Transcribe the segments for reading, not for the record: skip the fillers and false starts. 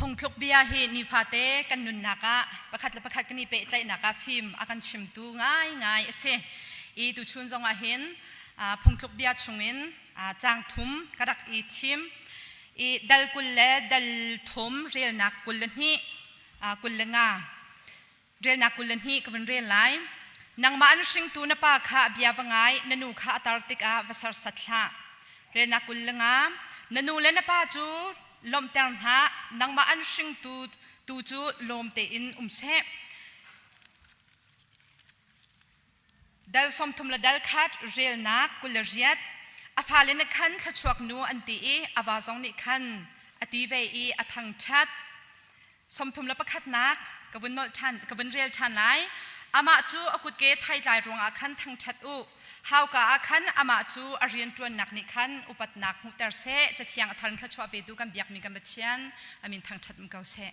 Phungthluk bia hi nifate kan nunnak ah pakhat le pakhat kan i pehtlaihnak ah fim a kan chimtu ngaingai a si. I tuchun zong ah hin phungthluk bia chungin caang thum ka rak i thim. I dal 20 le dal thum relnak 22 25 Relnak 22 ka vun rel lai. Nangmah an hringtu na pa kha a bia va ngai, na nu kha a tar tikah va sersat hlah. Relnak 25 Na nu le na pa cu lawmhter hna, nangmah an hringtu tu cu lawm tein um seh. Dal 30 le dal khat relnak 28 A fale nih khan thluachuak nu an ti i a va zong nih khan a ti ve i a thangṭhat. 31nak ka vun nolh ṭhan ka vun rel ṭhan lai. Amah cu a kutke thaitlai ruangah khan thangṭhat u. Hauka ah khan amah cu a rianṭuannak nih khan upatnak hmuhter seh. Cathiang a thar in thluachuah petu kan biakmi kan Pathian a min thangṭhat um ko seh.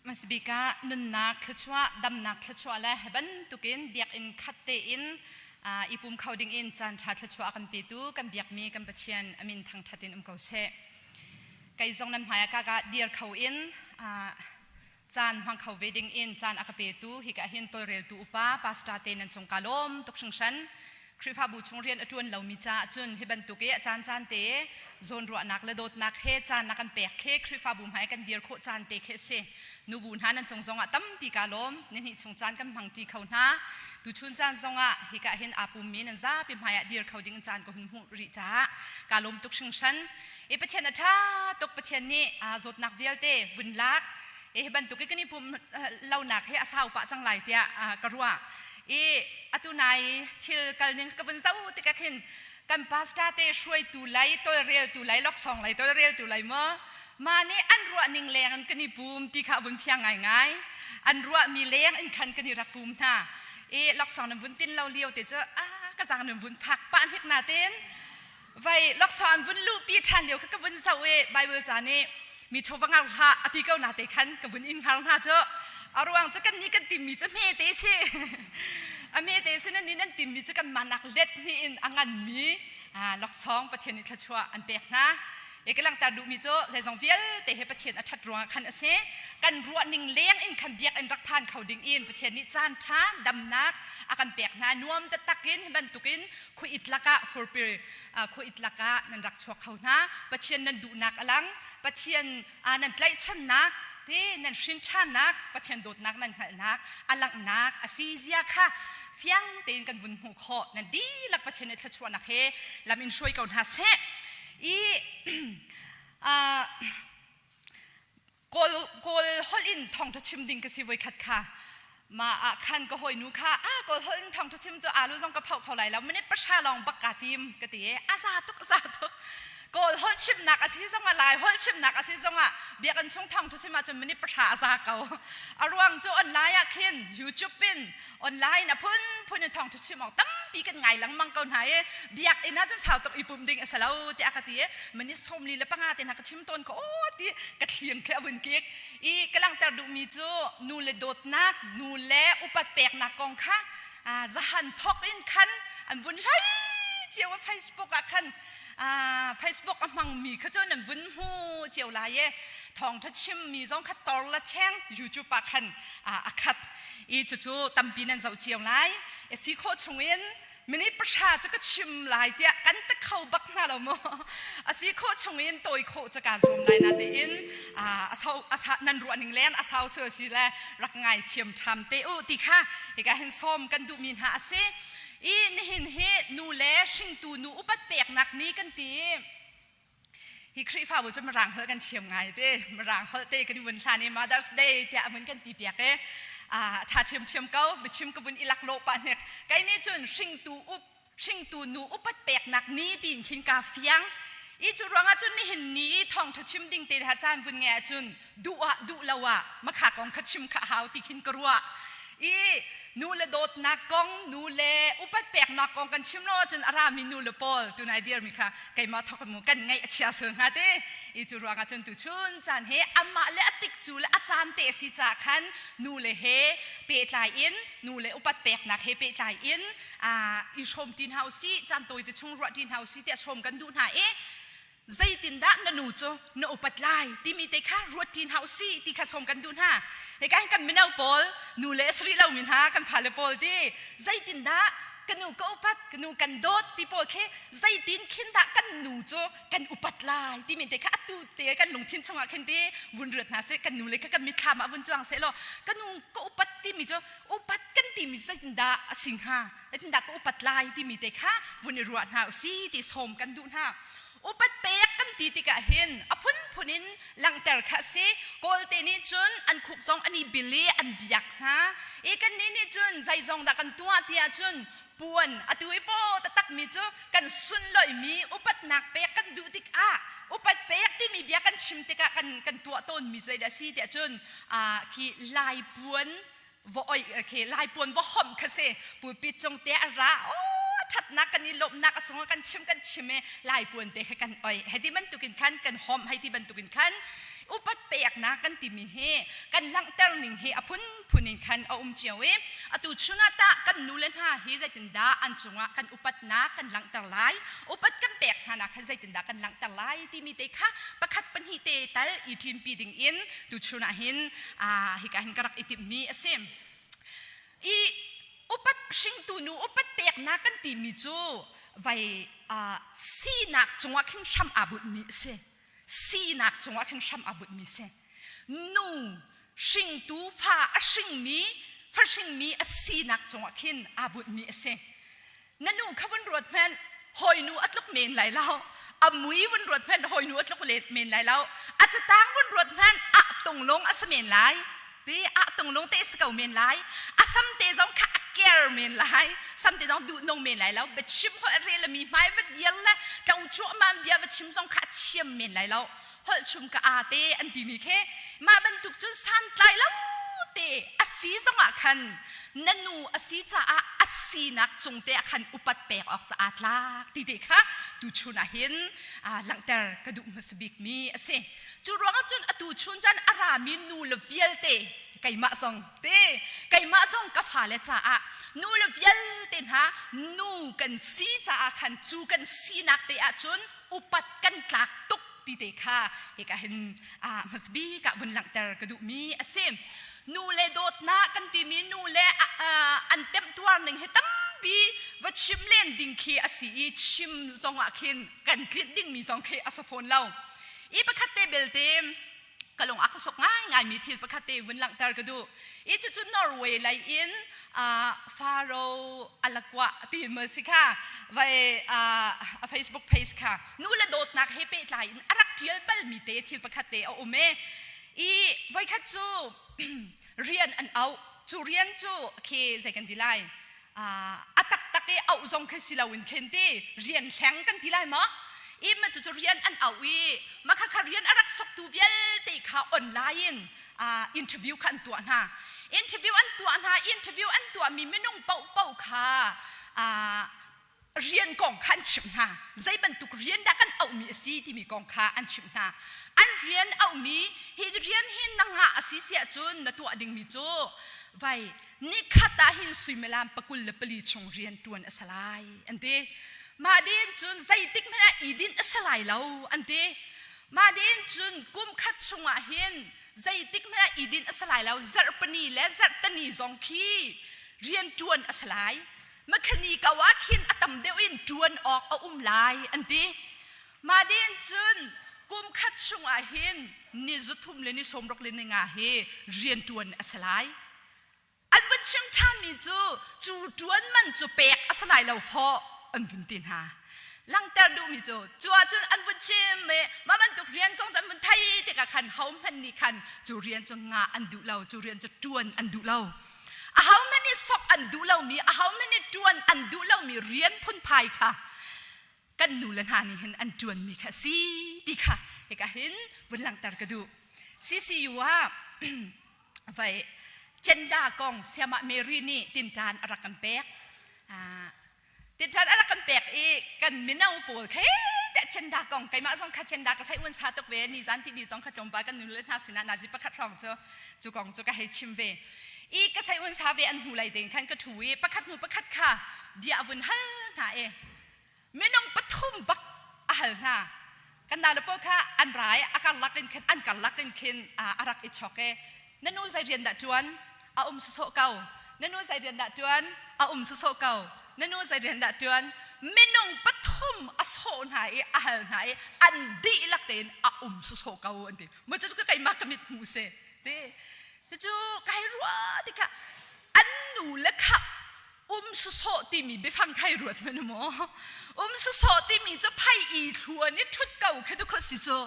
Hmasabik ah nunnak thluachuah, damnak thluachuah le hi bantukin biakinn khat tein i pum kho dingin caan ṭha thluachuah a kan petu kan biakmi kan Pathian a min thangṭhat in um ko seh. Kei zong nan hmai ah ka dir kho in caan hmang kho ve ding in caan a ka petu hika hin tawlreltu upa pastor te nan cung ka lawm tuk hringhran. Khrihfabu chung rian a ṭuan lomi caah cun hi bantuk i a caancaan te zawnruahnak le dawtnak he caan na kan pek khi Khrihfabu hmai kan dir khawh caan te khi a si. Nubu hna nan cung zongah tampi kaa lawm. Nihnih chung caan kan hmangṭi kho hna. Tuchun caan zongah hika hin aa pummi nan zapi hmaiah dir kho ding caan ka hun hmuh rih caah kaa lawm tuk hringhran. I Pathian a ṭha tuk Pathian nih zawtnak vialte vun lak i hi bantuk i kan i pum lonak hi a sau pah cang lai tiah ka ruah. I atu nai thil kal ning ka vun zoh tikah khin kan pastor te hruaitu lai tawlreltu lai loksong lai tawlreltu lai maw ma nih an ruah ning leng in kan i pum ti kha vun fiang ngaingai an ruah mi leng in khan kan i rak pum hna i laksawng nan vun tin lo lio te cu a ka zang nan vun phak pah hnik na ten vai laksawng an vun luh pi ṭhan lio kha ka vun zoh i Bible ca nih mi chaw va ngar hlah a ti ko na te khan ka vun in hngar hna cu a ruang cu kan nih kan timmi cu hme te si a hme te si nan nih nan timmi cu kan manak let hnih in a nganmi laksawng Pathian nih thluachuah an pek hna E ka langhter duhmi cu zeizong vialte he Pathian a ṭhat ruangah khan a si. Kan ruah ning leng in khan biakinn rak phan kho ding in Pathian nih caan ṭha damnak a kan pek hna. Nuam taktak in hi bantukin khuait lakah furpi khuait lakah nan rak chuak kho hna. Pathian nan duhnak a lang. Pathian nan tlaihchannak te nan hrin ṭhannak Pathian dawtnak nan hngalhnak a langhnak a si zia kha fiang tein kan vun hmuh khawh. Nan dihlak Pathian nih thluachuahnak he lam in hruai ko hna seh. I Kawl Kawl holh in thawngṭha chim ding ka si voikhat kha ma ah khan ka hawinu kha a Kawl holh in thawngṭha chim cu alu zong ka phoh kho lai lo minute pahra lawng bak kaa tim ka ti i a za tuk a za tuk Kawl holh chimnak a si zongah Lai holh chimnak a si zongah biakinn chung thawngṭha chim ahcun minute pahra a za ko a ruang cu online ah khin YouTube in online a phunphun in thawngṭha chim awk tampi kan ngai lengmang ko hna i biakinn ah cun sau tuk i pum ding a si lo tiah ka ti i minute 45 te hna ka chim tawn ko aw ti ka thling khi a vun kik i ka langhter duhmi cu nu le dawtnak nu le upat peknak kong kha zahan thok in khan an vun hlei cio a Facebook ah khan Facebook a hmangmi kha cu nan vun hmu cio lai e thawngṭha chimmi zong kha tor la cheng YouTube ah khan a khat i cucu tampi nan zoh cio lai si khawh chungin minute pahra cu ka chim lai tiah kan ta kho bak hna lo mu a si khawh chungin tawi khawh cu kaa zuam lai na tein a sau a nan ruah ning len a sau sual si le rak ngai thiam ṭham te u ti kha hika hin sawm kan duhmi hna a si i nihin hi nu le hringtu nu upat peknak ni kan ti Hi Khrihfabu cu Mirang holh kan thiam ngai te. Mirang holh te kan vun hlan i Mother's Day tiah a mun kan ti piak i a ṭha ṭhiamṭhiam ko. Biachim ka vun i laklawh pah hnek. Kei nih cun hringtu up hringtu nu upat peknak ni tiin khin kaa fiang. I cu ruangah cun nihin ni i thawngṭha chim ding te ha caan vun ngeih ahcun duh ah duh lo ah makha kong kha chim kha hau ti khin ka ruah i nu le dawtnak kong nu le upat peknak kong kan chim lo ahcun a rami nu le pawl tunai dirmi kha keimah thok mu kan ngaih a chia sul hnga te i cu ruangah cun tuchun caan he amah le a tik cu le a caan te si ca khan nu le he pehtlai in nu le upat peknak he pehtlai in i hrawm ṭi hna usih caan tawi te chung ruah ṭi hna usih tiah sawm kan duh hna i zeitindah na nu cu na upat lai timi te kha ruat ṭi hna usih ti kha sawm kan duh hna. Hika hin kan mino pawl nu le a si rih lomi hna kan fale pawl ti zeitindah ka nu ka upat ka nu kan dawt ti pawl khi zeitin khin dah kan nu cu kan upat lai timi te kha atu te kan lungthin chungah khin ti vun ruat hna sih kan nu le kha kan mitthlam ah vun cuang seh law ka nu ka upat timi cu upat kan timi zeitindah a si hnga zeitindah ka upat lai timi te kha vun i ruah hna usih ti sawm kan duh hna. Upat pek kan ti tikah hin a phunphun in langhter kha a si. Kawlte nih cun an khuk zong an i bil i an biak hna. I kannih nih cun zeizong dah kan tuah ti ahcun puan atu i paw taktakmi cu kan sunloihmi upatnak pek kan duh tikah upat pek timi bia kan chim tikah kan kan tuah tawnmi zeidah a si tiah cun khi lai puan va oi khi lai puan va homh kha si pulpit cung te a ra o that. ṭhatnak kan i lawmhnak a cungah kan chim kan chim i lai puan te kha kan oi hei ti bantukin khan kan hom hei ti bantukin khan upat peknak kan timi hi kan langhter ning hi a phunphun in khan a um cio i atu chun ah tah kan nu le hna hi zeitindah an cungah kan upatnak kan langhter lai, upat kan pek hna nak khan zeitindah kan langhter lai timi te kha pakhat pahnih te tal i ṭinpi ding in tuchun ah hin hika hin ka rak i timhmi a si. I upat hringtu nu upat peknak kan timi cu vai sinak cungah khin hram aa bunhmi a si. Sinak cungah khin hram aa bunhmi a si. Nu hringtu fa a hringmi fahringmi a sinak cungah khin aa bunhmi a si. Na nu kha vun ruat hmanh, hawinu a tluk men lai lo. A mui vun ruat hmanh, hawinu a tluk men lai lo. A catang vun ruat hmanh, ah tunglung a si men lai. Ti ah tunglung te si ko men lai. A sam te zong kha a ker men lai. Sam te zong duh nung men lai lo. Biachim holh rel mi hmai va dir le tlo chuahmam bia va chim zong kha a thiam men lai lo. Holh chum ka aa te an timi khi mah bantuk cun santlai lo te a si zongah khan na nu a si caah a sinak cung te ah khan upat pek awk caah tlak ti te kha tuchun ah hin langhter ka duh hmasa bik mi a si. Cu ruangah cun atu chun caan a rami nu le vialte keimah zong te keimah zong ka fale caah nu le vialte hna nu kan si caah khan cu kan sinak te ah cun upat kan tlak tuk ti te kha hika hin hmasabik ah vun langhter ka duhmi a si. Nu le dawtnak kan timi nu le an temtuar ning hi tampi va chim len ding khi a si i chim zong ah khin kan tlinh dingmi zong khi a si fawn lo. I pakhat te belte ka lung a ka sok ngaingaimi thil pakhat te vun langhter ka duh. I cucu Norway lei in Faro alakwa ti ma si kha vai a Facebook page kha nu le dawtnak he pehtlai in a rak ṭial balmi te thil pakhat te a um e. I voikhat cu rian an auh. Cu rian cu khi zei kan ti lai? A taktak i auh zong khi si loin khin ti rian hleng kan ti lai maw? I ma cu rian an auh i ma kha kha rian a rak soktu vialte kha online in interview kha an tuah hna. Interview an tuah hna, interview an tuahmi minung paohpaoh kha rian kong kha an chimh hna. Zei bantuk rian dah kan auhmi a si timi kong kha an chimh hna. An rian auhmi hi rian hi na ngah a si si ahcun na tuah dingmi cu vai nikhat ah hin suimilam 24 chung rian ṭuan a si lai an ti. Mah din cun zeitik hmanh ah i dinh a si lai lo an ti. Mah din cun kum khat chungah hin zeitik hmanh ah i dinh a si lai lo zarhpini le zarhtani zong khi rian ṭuan a si lai. Makhani ko ah khin a tam deuh in ṭuan awk a um lai an ti. Mah din cun kum khat chungah hin ni 30 le ni 60 le ni nga hi rian ṭuan a si lai. An vun chim ṭhanmi cu cu ṭuan man cu pek a si lai lo fawh an vun ti hna. Langhter duhmi cu cu ahcun an vun chim i mah bantuk rian kong cu an vun thei tikah khan hohmanh nih khan cu rian cu ngah an duh lo, cu rian cu ṭuan an duh lo. Ahohmanh nih sok an duh lomi, ahohmanh nih ṭuan an duh lomi rian phunphai kha kan nu le hna nih hin an ṭuanmi kha a si ti kha hika hin vun langhter ka duh. CCU ah vai Cenda kong Siamah Mary nih tinṭan a rak kan pek. Tinṭan a rak kan pek i kan mino pawl khe teh Cenda kong keimah zong kha Cenda ka sai uan sa tuk ve ni zan ti ni zong kha tlawmpal kan nu le hna sinah nazi pakhat hrawng cu cu kong cu ka hei chim ve. I ka sai uan sa ve an hnu lei ding khan ka ṭhu i pakhat hnu pakhat kha bia a vun hal hna i minung pathum bak a hal hna kan nau le pawl kha an ra i a karlak in khin an karlak in khin a rak i chok i na nu zei rian dah ṭuan a um sawsawh ko na nu zei rian dah ṭuan a um sawsawh ko na nu zei rian dah ṭuan minung pathum a sawh hna i a hal hna i an dihlak tein a um sawsawh ko an ti mu cu ka keimah ka mit hmu si ti cucu kai ruah tikah an nu le kha um sawsawh timi biafang khai ruat hmanh maw um sawsawh timi cu phai i thluan i ṭhut ko khi tu si cu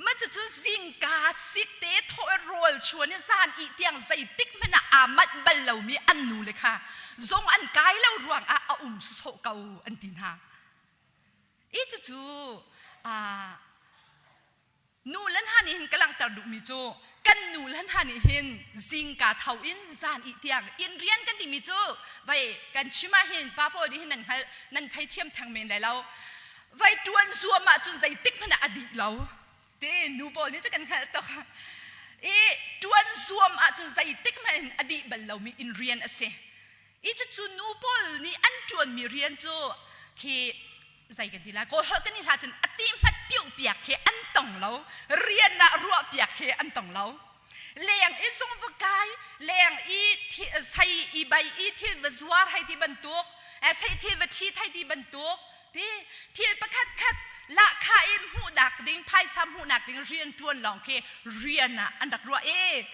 ma cu zingka sik te thawh rawl chuan i zan i tiang zeitik hmanh ah aa manh bal lomi an nu le kha zong an kai lo ruang ah a um sawsawh ko an ti hna i cucu Nu le hna nih hin ka langhter duhmi cu Kan nu le hna nih hin zingka tho in zan ih tiang inn rian kan timi cu vai kan chim ah hin pa pawl nih hin nan hngal nan thei thiam theng men lai lo. Vai tuan zuam ah cun zeitik hmanh ah a dih lo. Te nu pawl nih cu kan hngalh tuk. I tuan zuam ah cun zeitik hmanh in a dih bal lomi inn rian a si. I cucu nu pawl nih an ṭuanmi rian cu khi zei kan ti lai kawl holh kan i hla cun a ti hmat piuh piak khi an tong lo rian ah ruah piak khi an tong lo leng i zung va kai leng i sei i bai i thil va zuar hei ti bantuk sei thil va ṭhi thei ti bantuk ti thil pakhat khat lahkhah in hmuhnak ding phaisa hmuhnak ding rian ṭuan lawng khi rian ah an rak ruah i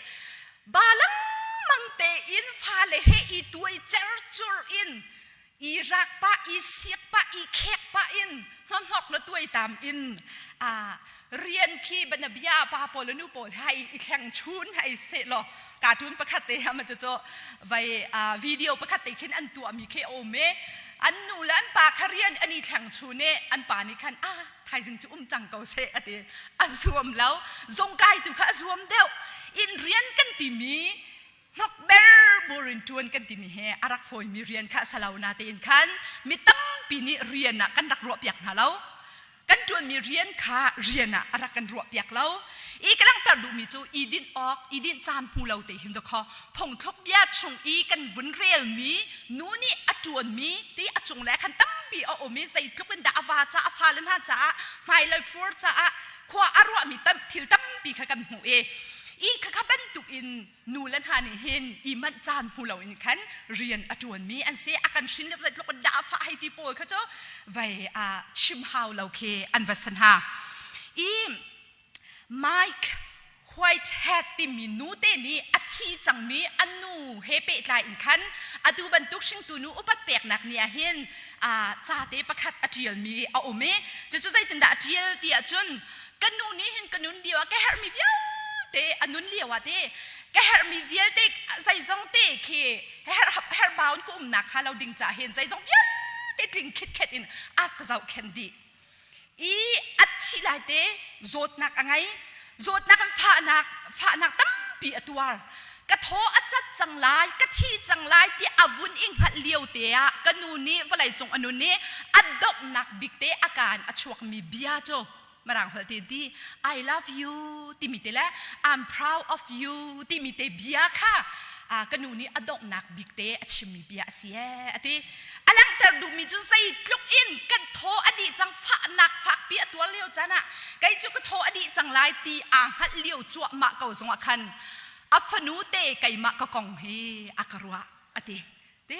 ba lengmang tein fale he i tuai cercur in i rak pah i siak pah i khek pah in hmahnok le tuaitam in a rian khi banabia pa pawl le nu pawl hai i thleng chun hai se law cartoon pakhat te ha ma chu vai video pakhat te khin an tuah mi khi om e an nu le an pa kha rian an i thleng chun e an pa nih khan a thaizing cu um cang ko seh a ti a zuam lo zongkai tu kha a zuam deuh in rian kan timi hnok ber burin tuan kan timi he a rak fawimi rian kha salo na tein khan mi tampi nih rian ah kan rak ruah piak hna lo kan tuanmi rian kha rian ah a rak kan ruah piak lo i ka langhter duhmi cu i dinh awk i dinh caan hmu lo te hin kho phungthluk bia chung i kan vun relmi nu nih a ṭuanmi ti a cung le khan tampi a um i zeitluk in dah a va ca a fale hna caah hmailei fur caah khua a ruahmi tam thil tampi kha kan hmuh i i khakha bantuk in nu le hna nih hin i manh caan hmu lo in khan rian a ṭuanmi an si a kan hrin le zeitluk in dah a fah hei ti pawl kha cu vai a chim hau lo khi an va san ha i Mike Whitehead timi nute nih a thi cangmi a nu he pehtlai in khan atu bantuk hringtu nu upat peknak ni ah hin ca te pakhat a ṭialmi a um i cucu zeitindah a ṭial ti ahcun ka nu nih hin ka nun lio ah ka herhmi vialte a nun lio ah te ka herhmi vialte zeizong te khi herhbau in ka umnak hnga lo ding caah hin zeizong vialte tling khitkhet in a ka zohkhenh dih i a thih lai te zawtnak a ngei zawtnak in fahnak fahnak tampi a tuar ka thaw a cat cang lai ka thi cang lai ti a vun i hngalh lio te ah ka nu nih vawlei cung a nun nih a donghnak bik te a kaan a chuakmi bia cu mirang holh te ti I love you timi te le I'm proud of you timi te bia kha ka nu nih a donghnak bik te a chimmi bia a si ee a ti A langhter duhmi cu zeitluk in kan thaw a dih cang fahnak fakpi a tuar lio caan ah kei cu ka thaw a dih cang lai ti aa hngalh lio cuahmah ko zongah khan a fanu te keimah ka kong hi a ka ruah a ti. Ti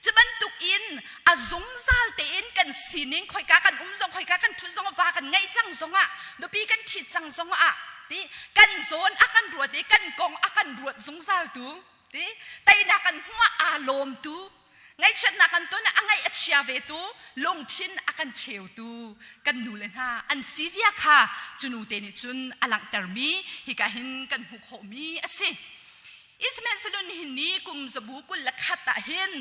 cu bantuk in a zungzal tein kan sining khoika kan um zong khoika kan thut zong va kan ngeih cang zongah nupi kan ṭhit cang zongah ti kan zawn a kan ruat i kan kong a kan ruat zungzal tu ti teinak kan hmuh ah aa lawm tu Ngaihchiatnak kan ton ah a ngaih a chia ve tu, lungthin a kan cheutu kan nu le hna an si zia kha cu nu te nih cun a langhtermi hika hin kan hmuh khawhmi a si. Ismail hin ni kum zabu 21 ah hin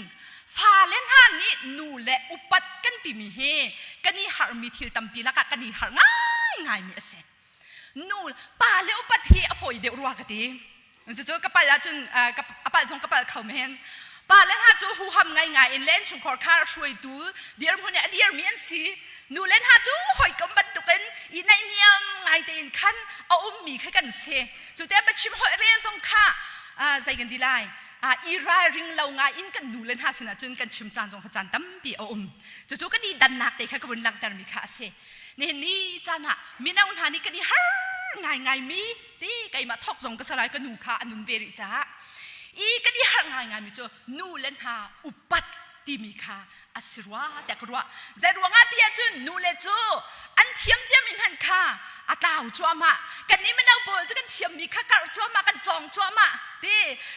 fale hna nih nu le upat kan timi hi kan i harhmi thil tampi lakah kan i harh ngaingaimi a si. Nu pa le upat hi a fawi deuh rua ka ti. Cucu ka pal ahcun a palh zong ka palh kho men. Pa le hna cu huham ngaingai in le innchungkhar kha hruaitu dirhmun i a dirmi an si. Nu le hna cu hawikom bantukin i naihniam ngai tein khan a ummi kha kan si. Cu te biachim holh rel zong kha zei kan ti lai i ralring lo ngai in kan nu le hna sinah cun kan chim caan zong kha caan tampi a um. Cucu kan i dannak te kha ka vun langhtermi kha a si. Nihin ni caan ah mino hna nih kan i har ngaingaimi ti keimah thawk zong ka salai ka nu kha a nun ve rih caah i kan i harh ngaingaimi cu nu le hna upat timi kha a si rua tiah ka ruah. Zei ruangah ti ahcun nu le cu an thiam ciami hmanh kha a tlau cuahmah. Kannih mino pawl cu kan thiammi kha karh cuahmah, kan cawng cuahmah ti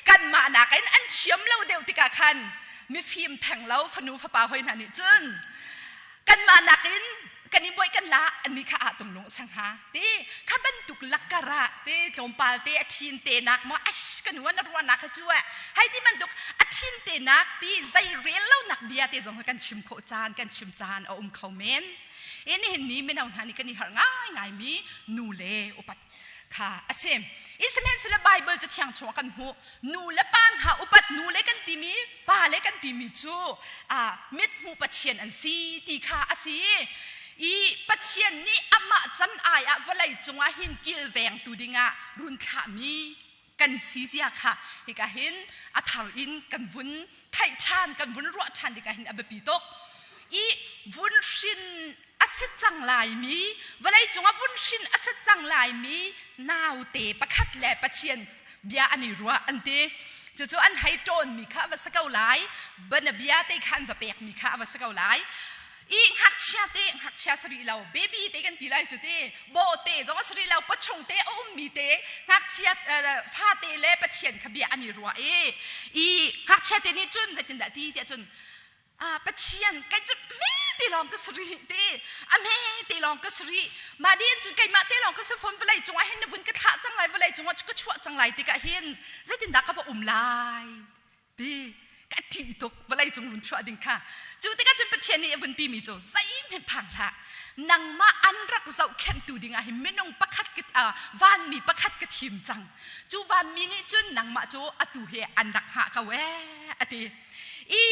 kanmah nakin an thiam lo deuh tikah khan mifim theng lo fanu fapa hoi hna nih cun kanmah nakin kan i buai kan la ani kha ah tung lung sang ha ti kha bantuk lakar ah te tlawmpal te a thin te nak mo ash kan wan ruwa nak kha chu hai ti bantuk a thin te nak ti zei rel lo nak bia te zong kan chim kho caan kan chim caan a um kho men e ni hin ni mino hna ni kan i har ngai ngai mi nu le upat. Kha a si. I sihmanhsehlaw Bible cathiang chungah kan hmuh nu le pa hna upat nu le kan timi pa le kan timi cu mithmuh Pathian an si ti kha a si. I Pathian nih amah can ai ah vawlei cungah hin kilvengtu dingah run thlahmi kan si zia kha hika hin a thar in kan vun theih ṭhan kan vun ruah ṭhan tikah hin a biapi tuk. I vun hrin a si cang laimi vawlei cungah vun hrin a si cang laimi naute pakhat le Pathian bia an i ruah an ti. Cucu an hei ṭawnmi kha a va si ko lai, banabia te kha an va pekmi kha a va si ko lai. I ngakchia te ngakchia si rih lo, baby te kan ti lai cu ti, bawhte zong a si rih lo, pachung te a ummi te ngakchia fate le Pathian kha bia an i ruah i i ngakchia te nih cun zeitindah ti tiah cun Pathian kei cu hme te lawng ka si rih ti a hme te lawng ka si rih mah din cun keimah te lawng ka si fawn vawlei cungah hin na vun ka thlah cang lai vawlei cungah ka chuah cang lai tikah hin zeitindah ka va um lai ti ka ṭih tuk vawlei cung run chuah ding kha. Cu tikah cun Pathian nih a vun timi cu zeihmanh phang hlah, nangmah an rak zohkhenhtu dingah hin minung pakhat ka vanmi pakhat ka thim cang. Cu vanmi nih cun nangmah cu atu hi an rak hngah ko ee a ti. I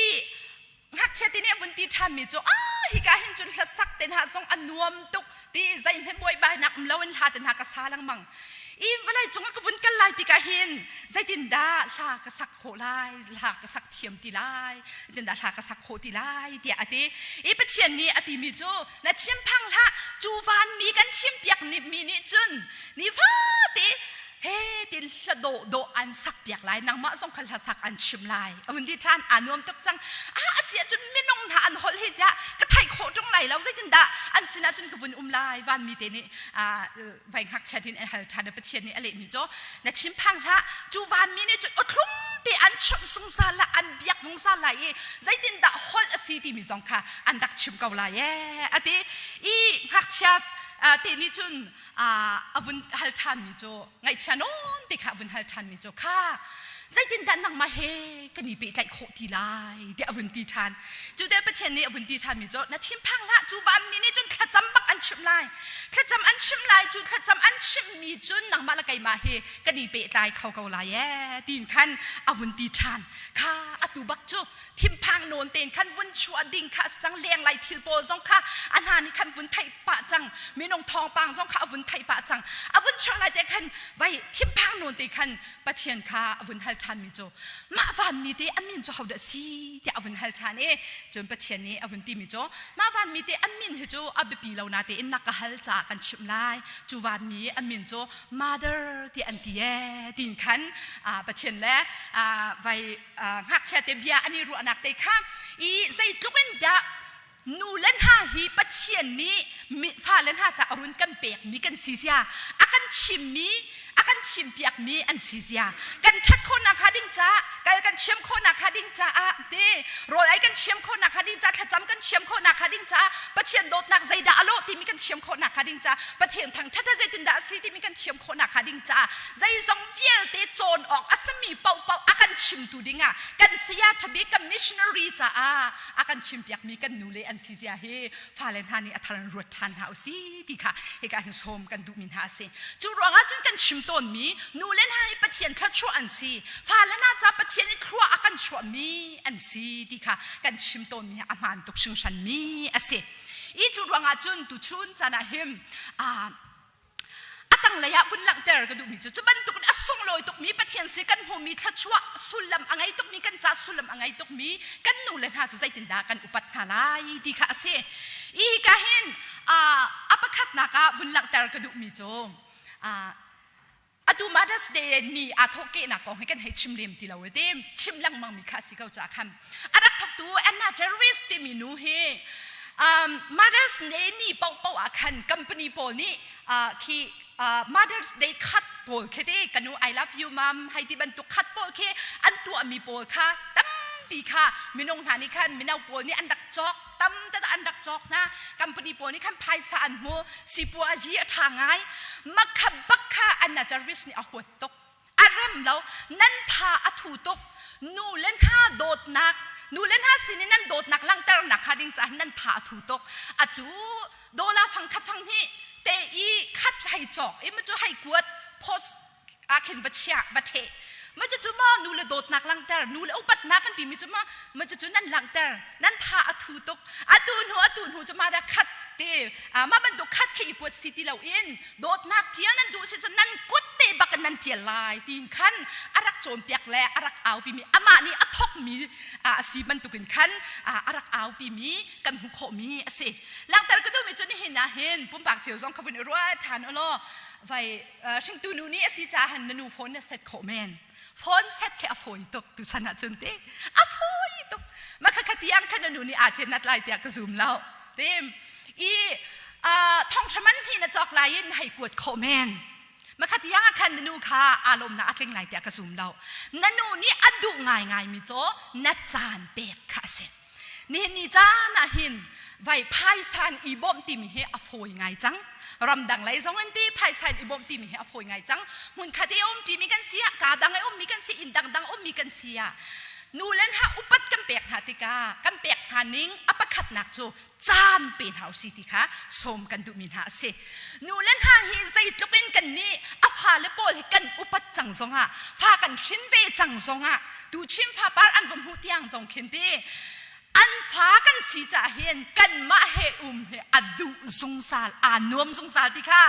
ngakchia ti nih a vun ti ṭhanmi cu ah hika hin cun hlasak te hna zong a nuam tuk ti zeihmanh buaibainak um loin hla te hna ka sa lengmang. I vawlei cungah ka vun kal lai tikah hin zeitindah hla ka sak khawh lai, hla ka sak thiam ti lai, zeitindah hla ka sak khawh ti lai tiah a ti. I Pathian nih a timi cu na thinphang hlah, cu vanmi kan chimpiak mi nih cun nifate he tin hla dawh dawh an sak piak lai, nangmah zong kha hla sak an chim lai. A vun ti ṭhan, aa nuam tuk cang. Ah, a si ahcun minung hna an holh hi ziah ka theih khawh ṭung lai lo, zeitindah an sinah cun ka vun um lai. Vanmi te nih vai ngakchia in an hal ṭhan i Pathian nih a lehmi cu na thinphang hlah, cu vanmi nih cun awthlum te an chawnh zungzal lai, an biak zungzal lai i zeitindah holh a si timi zong kha an rak chim ko lai ee a ti. I ngakchia te nih cun a vun hal ṭhanmi cu ngaihchia nawn te kha a vun hal ṭhanmi cu kha zeitindah nangmah he kan i pehtlaih khawh ti lai tiah a vun ti ṭhan. Cu te Pathian nih a vun ti ṭhanmi cu na thinphang hlah, cu vanmi nih cun thlacam bak an chimh lai, thlacam an chimh lai, cu thlacam an chimhmi cun nangmah le keimah hi kan i pehtlai kho ko lai ee tiin khan a vun ti ṭhan. Kha atu bak cu thinphang nawn tein khan vun chuah ding kha a si cang. Lenglei thil pawl zong kha a hna nih khan vun theih pah cang, minung thawngpang zong kha a vun theih pah cang. A vun chuah lai te khan vai thinphang nawn te khan Pathian kha a vun hal ṭhanmi cu mah vanmi te a min cu hodah si tiah a vun hal ṭhan i cun Pathian nih a vun timi cu mah vanmi te a min hi cu a biapi lo natein na ka hal caah kan chimh lai, cu vanmi a min cu Mother tiah an ti ee tiin khan Pathian le vai ngakchia te bia an i ruahnak te kha i zeitluk in dah nu le hna hi Pathian nih fale hna ca a run kan pekmi kan si zia, a kan chimmi, a kan chimpiakmi an si zia, kan ṭhat khawhnak hnga ding caah, kal kan thiam khawhnak hnga ding caah te rawl ei kan thiam khawhnak hnga ding caah, thlacam kan thiam khawhnak hnga ding caah, Pathian dawtnak zeidah a lawh timi kan thiam khawhnak hnga ding caah, Pathian thangṭhat ah zeitindah a si timi kan thiam khawhnak hnga ding caah, zeizong vialte cawn awk a simi paohpaoh a kan chimtu dingah kan saya ṭhabik kan missionary caah a kan chimpiakmi kan nule an si zia hi fale hna nih a thar in ruat ṭhan hna usih ti kha hika hin sawm kan duhmi hna a si. Cu ruangah cun kan chim tawnmi nule hna hi Pathian thluachuah an si, fale hna ca Pathian i thlua a kan chuahmi an si ti kha kan chim tawnmi a hmaan tuk hringhranmi a si. I cu ruangah cun tuchun caan ah hin a tanglei ah vun langhter ka duhmi cu cu bantukin a sunglawi tukmi Pathian si kan hmuhmi thluachuah sullam a ngei tukmi kan ca sullam a ngei tukmi kan nu le hna cu zeitindah kan upat hna lai ti kha a si. I ka hin a pakhatnak ah vun langhter ka duhmi cu atu Mother's Day ni aa thawhkehnak kong hi kan hei chim lem ti lo i te chim lengmang mi kha a si ko caah khan a rak thawktu Anna Jarvis timi nu hi Mother's Day ni paohpaoh ah khan company pawl nih khi Mother's Day khat pawl khi te kanu I love you mom hei ti bantuk khat pawl khi an tuahmi pawl kha tampi kha minung hna nih khan mino pawl nih an rak cawk tam tete an rak cawk hna. Company pawl nih khan phaisa an hmu, sipuazi a ṭha ngai. Makha bak kha Anna Jarvis nih a huat tuk, a rem lo, nan tha a thu tuk, nu le hna dawtnak, nu le hna sin in nan dawtnak langhternak hnga ding caah nan tha a thu tuk. A cu dollar fang khat fang hnih te i khat hei cawk i ma cu hei kuat. post ah khin va chiah va ṭheh. Ma cucu maw nu le dawtnak langhter, nu le upatnak kan timi cu maw ma cucu nan langhter, nan tha a thu tuk. Atu hnu atu hnu cu ma dah khat te mah bantuk khat khi i kuat si ti loin dawtnak ṭial nan duh si cun nan kut te bak in nan ṭial lai tiin khan a rak cawnpiak le a rak aupimi amah nih a thokmi a si bantukin khan a rak aupimi kan hmuh khawhmi a si. Langhter ka duhmi cu nihin ah hin pumpak cio zong kha vun i ruah ṭhan u law vai hringtu nu nih a si caah hin na nu phone na set khawh men. Phone set khi a fawi tuk tuchan ahcun ti a fawi tuk. Ma kha kha tiang khan na nu nih aa cen nat lai tiah ka zum lo. Tim i thonghraman hi na cawk lai in hei kuat khawh men. Ma kha tiang ah khan na nu kha aa lawmnak a tling lai tiah ka zum lo. Na nu nih a duh ngaingai mi cu na caan pek kha a si. Nihin ni caan ah hin vai phaisan i bawmh timi hi a fawi ngai cang. Ramdang lei zong in ti phaisan i bawmh timi hi a fawi ngai cang. Hmunkhat i um ṭimi kan si ah, kaa dang i ummi kan si, inn dangdang ummi kan si ah, nu le hna upat kan pek hna tikah kan pek hna ning a pakhatnak cu caan pe hna usih ti kha sawm kan duhmi hna a si. Nu le hna hi zeitluk in kan nih a fale pawl hi kan upat cang zongah, fa kan hrin ve cang zongah, tuchin fapar an va hmuh tiang zong khin ti an fa kan si caah hin kanmah he um hi a duh zungzal, aa nuam zungzal ti kha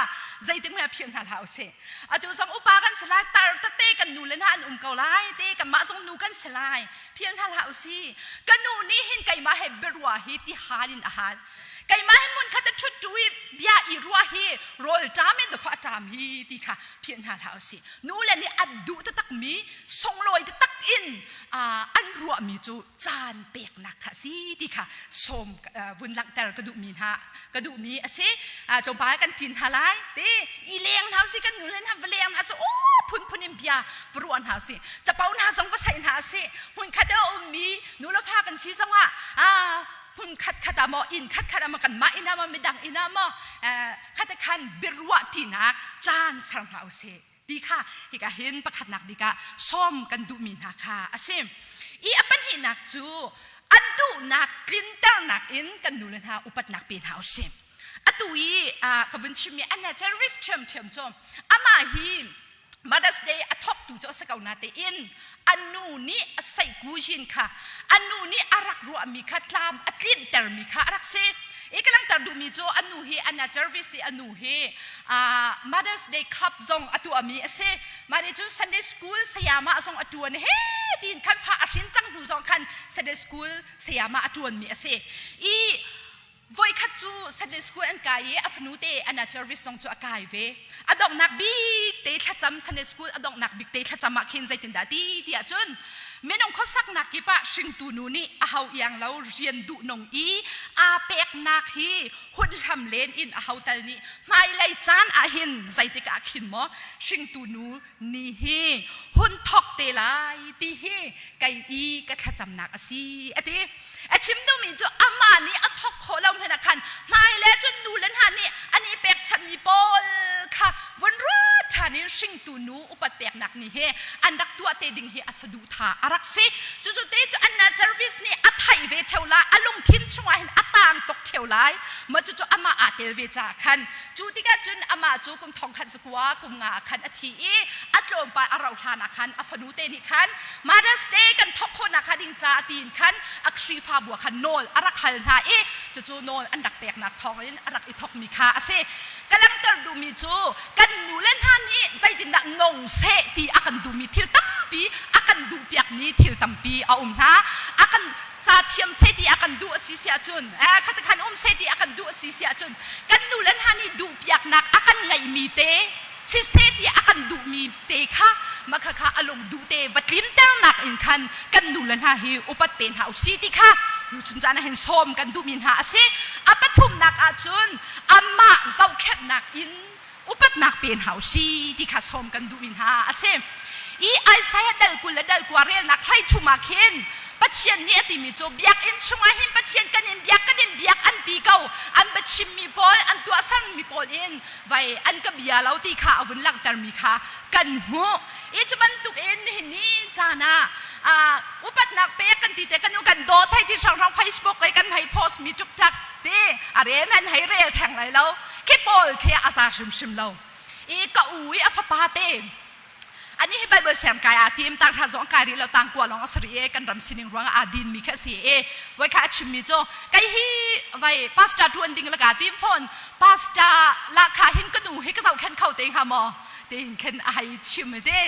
zeitin hmanh philh hna hlah usih. Atu zong upa kan si lai, tar tete kan nu le hna an um ko lai te, kanmah zong nu kan si lai. Philh hna hlah usih. Ka nu nih hin keimah he biaruah hi ti hal in a hal. Keimah he hmun khat a ṭhut ṭu i bia i ruah hi rawl ṭam in dawkhaw a ṭam hi ti kha philh hna hlah usih. Nu le nih an duh taktakmi sunglawi taktak in an ruahmi cu caan peknak kha a si ti kha sawm vun langhter ka duhmi hna ka duhmi a si. Tlawmpal kan ṭin hna lai ti i leng hna usih kan nu le hna va leng hna usih aw phunphun in bia va ruah hna usih. Capo hna zong va saih hna usih. Hmunkhat i a ummi nu le fa kan si zongah hmun khat khat ah maw inn khat khat ah maw kanmah inn ah maw midang inn ah maw khat khan biaruah ṭinak caan ser hna usih ti kha hika hin pakhatnak bik ah sawm kan duhmi hna kha a si. I a pahnihnak cu a duhnak tlinternak in kan nu le hna upatnak pe hna usih. Atu i ka vun chimmi Anna Jarvis ṭhiamṭhiam cu amah hi Mother's Day a thawktu cu a si ko natein a nu nih a seihku kha a nu nih a rak ruahmi kha tlam a tlintermi kha a rak si. I ka langhter duhmi cu a nu hi Anna Jarvis i a nu hi Mother's Day Club zong a tuahmi a si. Mah nih cun Sunday School sayama zong a tuan he tiin khan fa a hrin cang hnu zong khan Sunday School sayama a tuanmi a si. I Voikhat cu Sunday school an kai i a fanu te Anna Jarvis zong cu a kai ve. A donghnak bik te thlacam Sunday school a donghnak bik te thlacam ah khin zeitindah ti ti ahcun minung khuasaknak kip ah hringtu nu nih a ho iang lo rian duh nung i aa peknak hi hun hlam len in a ho tal nih hmailei caan ah hin zeitik ah khin maw hringtu nu ni hi hun thok te lai ti hi kei i ka thlacamnak a si a ti. A chim duhmi cu amah nih a thawk khawh lo hmanh ah khan hmailei cun nu le hna nih an i pekchanhmi pawl kha vun ruat ṭhan in hringtu nu upat peknak ni hi an rak tuah te ding hi a saduhthah a rak si. Cucu te cu Anna Jarvis nih a theih ve ṭheo lai, a lungthin chungah hin a taang tuk ṭheo lai. Mah cucu amah aa tel ve caah khan cu tikah cun amah cu kum thongkhat zakua kum nga ah khan a thi i a tlawmpal a rauh hlan ah khan a fanu te nih khan Mother's Day kan thawk khawhnak hnga ding caah tiin khan a Khrihfabu ah khan nawl a rak hal hna i cucu nawl an rak peknak thawngin a rak i thawkmi kha a si. Ka langhter duhmi cu kan nu le hna nih zeitindah nong seh ti a kan duhmi thil tampi a kan duhpiakmi thil tampi a um hna. A kan ca thiam seh ti a kan duh a si si ahcun khat khan um seh ti a kan duh a si si ahcun kan nu le hna nih duhpiaknak a kan ngeihmi te siseh ti a kan duhmi te kha mah kha kha a lung duh te va tlinternak in khan kan nu le hna hi upat pe hna usih ti kha tuchun caan ah hin sawm kan duhmi hna a si. A pathumnak ahcun amah zohkhenhnak in upatnak pe hna usih ti kha sawm kan duhmi hna a si. I Isaiah dal 20 le dal 20 relnak hlei thum ah khin Pathian nih a timi cu biakinn chungah hin Pathian kan in biak kan in biak an ti ko an biachimmi pawl an tuahsermi pawl in vai an ka bia lo ti kha a vun langhtermi kha kan hmuh. I cu bantuk in nihin ni caan ah upatnak pek kan ti te kan kan dawt hei ti hrang Facebook i kan hei post mi tuk tak ti a rem han hei rel theng lai lo khi pawl khi a za hrimhrim lo. I ka u i a fapa te ani hi Bible siang kai aa tim tang hra zong kai rih lo tang kua lawng a si rih i kan ram sining ruang ah aa din mi kha a si i voi kha a chim mi cu kei hi vai pastor tuan ding la ka tim phone pastor la kha hin ka nu hi ka zohkhenh kho te hnga maw tiin khin a hei chim te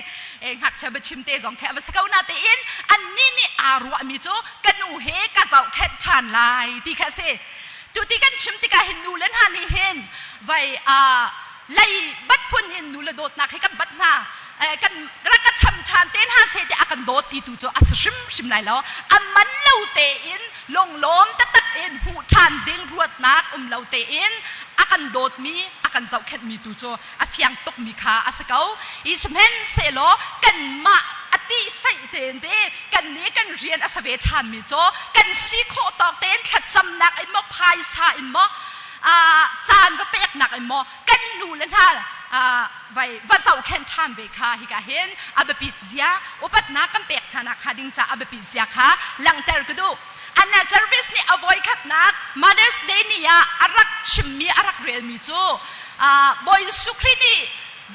e ngakchia biachim te zong khi a va si ko na tein annih nih aa ruahmi cu ka nu he ka zohkhenh ṭhan lai ti kha a si. Tuti kan chim tikah hin nu le hna nih hin vai a lei bat phun in nu le dawtnak hi kan bat hna kan rak ka cham ṭhan te hna seh ti a kan dawt ti tu cu a si hrimhrim lai lo. A man lo tein lunglawm taktak in hmuh ṭhan ding ruatnak um lo tein a kan dawtmi a kan zohkhenhmi tu cu a fiang tukmi kha a si ko. I sihmanhsehlaw kanmah a tihsaih tein te kan nih kan rian a sa ve ṭhanmi cu kan si khawh tawk tein thlacamnak in maw phaisa in maw caan va peknak in maw kan nu le hna vai va zohkhenh ṭhan ve kha hika hin a biapit zia upatnak kan pek hna nak hnga ding ca a biapit zia kha langhter ka duh. Anna Jarvis nih a voikhatnak Mother's Day ni ah a rak chimmi a rak relmi cu Bawi Jesuh Khrih nih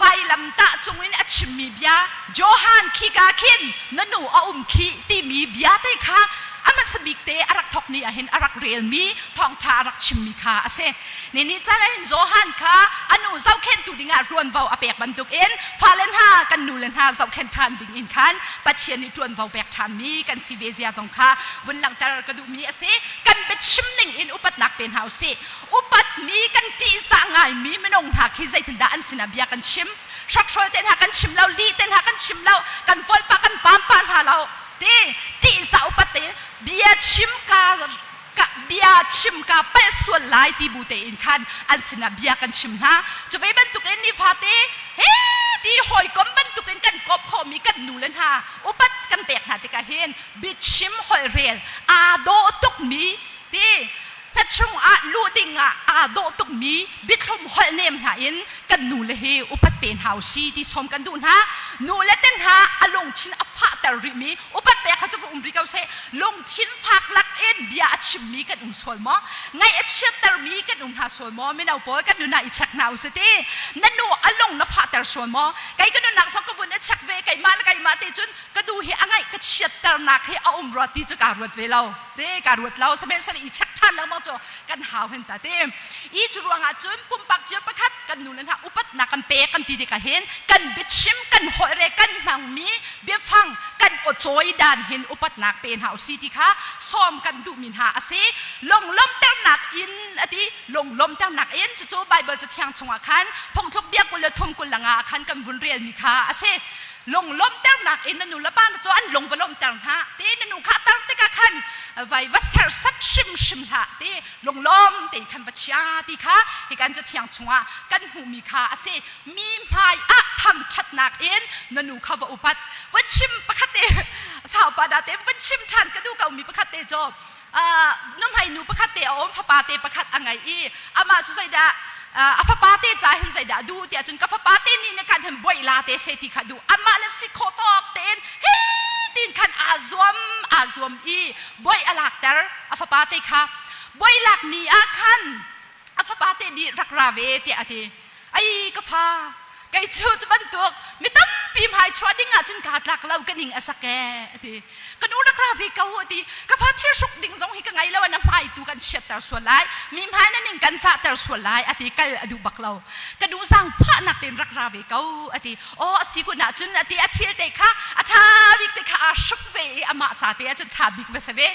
vailamtah cungin a chimmi bia Johan khika khin na nu a um khih timi bia te kha a hmasa bik te a rak thawk ni ahhin a rak relmi thawngṭha a rak chimmi kha a si. Ni nih caan ahhin Johan kha a nu zohkhenhtu dingah ruanvo a pek bantukin fale hna kan nu le hna zohkhenh ṭhan ding in khan Pathian nih ṭuanvo pek ṭhanmi kan si ve zia zong kha vun langhter ka duhmi a si. Kan biachim ning in upatnak pe hna u sih. Upatmi kan ṭihzah ngaimi minung hna khi zeitindah an sinah bia kan chim? Hrokhrawl te hna kan chim lo, lih te hna kan chim lo, kan volpa kan pampa hna lo. Ti ṭihzah upat te bia chim ka bia chim ka palh sual lai ti bu tein khan an sinah bia kan chim hna. Cu ve bantukin nifate he ti hawikom bantukin kan kawp khawhmi kan nu le hna upat kan pek hna tikah hin biachim holhrel aa dawh tukmi ti hna chungah luh ding ah aa dawh tukmi biathlum holh nem hna in kan nu le hi upat pe hna u si ti sawm kan duh hna. Nu le te hna a lungthin a fahter rihmi upat pek kha cu va um rih ko seh. Lungthin fak lak in bia a chimmi kan um sual maw? Ngaih a chiattermi kan um hna sual maw? Mino pawl kan nun ah i check hna u si ti. Na nu a lung na fahter sual maw? Kei ka nunnak zong ka vun i check ve keimah le keimah te cun ka du hi a ngaih ka chiatternak hi a um rua ti cu kaa ruat ve lo. Te kaa ruat lo. Sihmanhsehlaw i check ṭhan lengmang cu kan hau hen ta te. I cu ruangah cun pumpak cio pakhat kan nu le hna upatnak kan pek kan ti tikah hin kan biachim kan holh re kan hmangmi biafang kan aw-cawi dan hin upatnak pe hna usi ti kha sawm kan duhmi hna a si. Lunglawmhternak in a ti. Lunglawmhternak in cucu Baibal Cathiang chungah khan phungthluk bia 23 25 ah khan kan vun relmi kha a si. Lunglawmhternak in na nu le pa cu an lung va lawmhter hna ti na nu kha tar tikah khan vai va serhsat hrimhrim hlah ti lunglawm tein khan va chia ti kha hi kan Cathiang chungah kan hmuhmi kha a si. Mi hmai ah thangṭhatnak in na nu kha va upat. Va chim pakhat te saupa da te va chim ṭhan ka duh ko mi pakhat te cu nuhmei nu pakhat te a um fapa te pakhat a ngei i amah cu zeidah a fapa te ca hin zeidah duh tiah cun ka fapa te nih ne kan hin boih la te se ti kha duh amah le si khawh tawk tein hi tin khan aa zuam aa zuam i boih a lakter a fapa te kha boih lak ni ah khan a fapa te nih rak ra ve tiah a ti. Ai ka fa, kei cu cu bantuk mi tampi hmai chuah ding ah cun kaa tlak lo ka ning a sak ee a ti. Ka nu rak ra ve ko a ti. Ka fa thil hruk ding zong hi ka ngei lo na hmai tu kan chiatter sual lai. Mi hmai na ning kan zahter sual lai a ti kal a duh bak lo. Ka nu zaangfahnak tein rak ra ve ko a ti. Aw a si kun ahcun a ti a thil te kha a ṭha bik te kha aa hruk ve i amah ca te ahcun ṭha bik va si ve.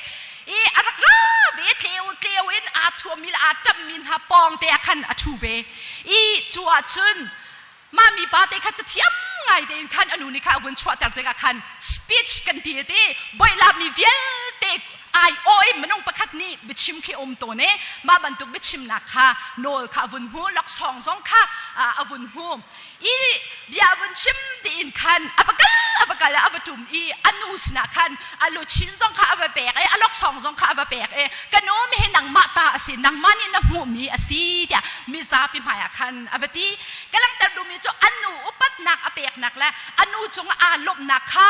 I a rak ra ve tleu tleu in aa thuammi le aa ṭammi hna pawng te ah khan a ṭhu ve. I cu ahcun mah mipa te kha cathiam ngai tein khan a nu nih kha a vun chuahter tikah khan speech kan ti ti boihlami vialte ai aw i minung pakhat nih biachim khi um tawn i mah bantuk biachimnak kha nawl kha a vun hmu laksawng zong kha a vun hmu i bia vun chim tiin khan a va kal a va kal a va ṭum i a nu sinah khan a luchin zong kha a va pek i a laksawng zong kha a va pek i ka nu mi hi nangmah ta a si nangmah nih na hmuhmi a si tiah mizapi hmaiah khan a va ti. Ka langhter duhmi cu a nu upatnak a peknak le a nu cung aa lawmhnak kha.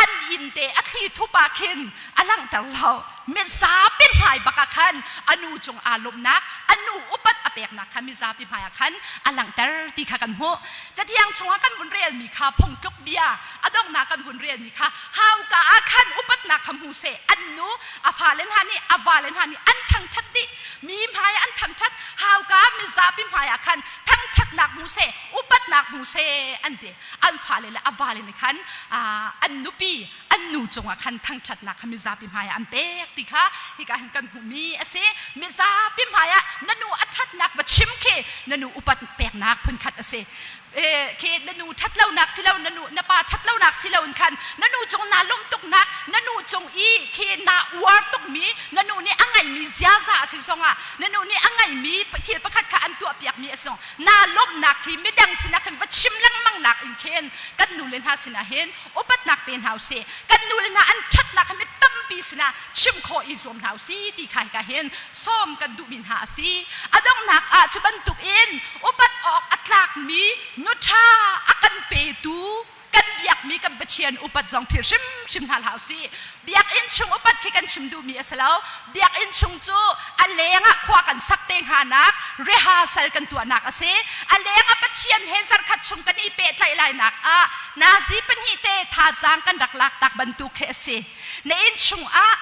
An inn te a thli thup ah khin a langhter lo. Mizapi hmai bak ah khan a nu cung aa lawmhnak, a nu upat a peknak kha mizapi hmai ah khan a langhter ti kha kan hmuh. Cathiang chungah kan vun relmi kha phungtluk bia a donghnak kan vun relmi kha hauka ah khan upatnak kha hmu seh. An nu a fale hna nih a vale hna nih an thangṭhat dih. Mi hmai an thangṭhat hauka mizapi hmai ah khan thangṭhatnak hmu seh, upatnak hmu seh an ti. An fale le a vale nih khan an nupi an nu cungah khan thangṭhatnak kha mizapi hmaiah an pek ti kha hika hin kan hmuhmi a si. Mizapi hmaiah na nu a ṭhatnak va chim khi na nu upat peknak phunkhat a si. Khi na nu ṭhatlonak si lo, na nu na pa ṭhatlonak si lo in khan na nu cung naa lawmh tuknak, na nu cung i khi naa uar tukmi, na nu nih a ngeihmi ziaza a si zongah, na nu nih a ngeihmi thil pakhat kha an tuahpiakmi a si zong naa lawmhnak hi midang sinah khan va chim lengmang nak in khin kan nu le hna sinah hin upatnak pe hna usih. Kan nu le hna an ṭhatnak hi mi tampi sinah chim khawh i zuam hna usih ti kha hika hin sawm kan duhmi hna a si. A donghnak ah cu bantuk in upat awk a tlakmi nuṭha a kan petu kan biakmi kan Pathian upat zong philh hrimhrim hna hlah usih. Biakinn chung upat khi kan chim duhmi a si lo. Biakinn chung cu a leng ah khua kan sak te hnganak rehearsal kan tuahnak a si. A leng ah Pathian he zarkhat chung kan i pehtlaih lainak ah nazi pahnih te thazaang kan rak lak tak bantuk khi a si. Na inn chung ah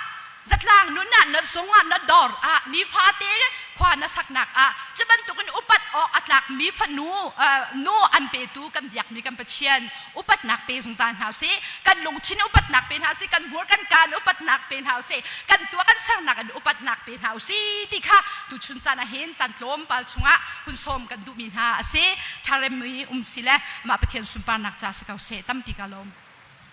zatlang nun ah na zung ah na dawr ah nifate khua na saknak ah cu bantukin upat awk a tlakmi fanu nu an petu kan biakmi kan Pathian upatnak pe zungzal hna usih. Kan lungthin upatnak pe hna usih, kan hmur kan kaan upatnak pe hna usih, kan tuah kan sernak in upatnak pe hna usih ti kha tuchun caan ah hin caan tlawmpal chungah hun sawm kan duhmi hna a si. Ṭharemmi um si le mah Pathian sunparnak ca si ko seh. Tampi ka lawm.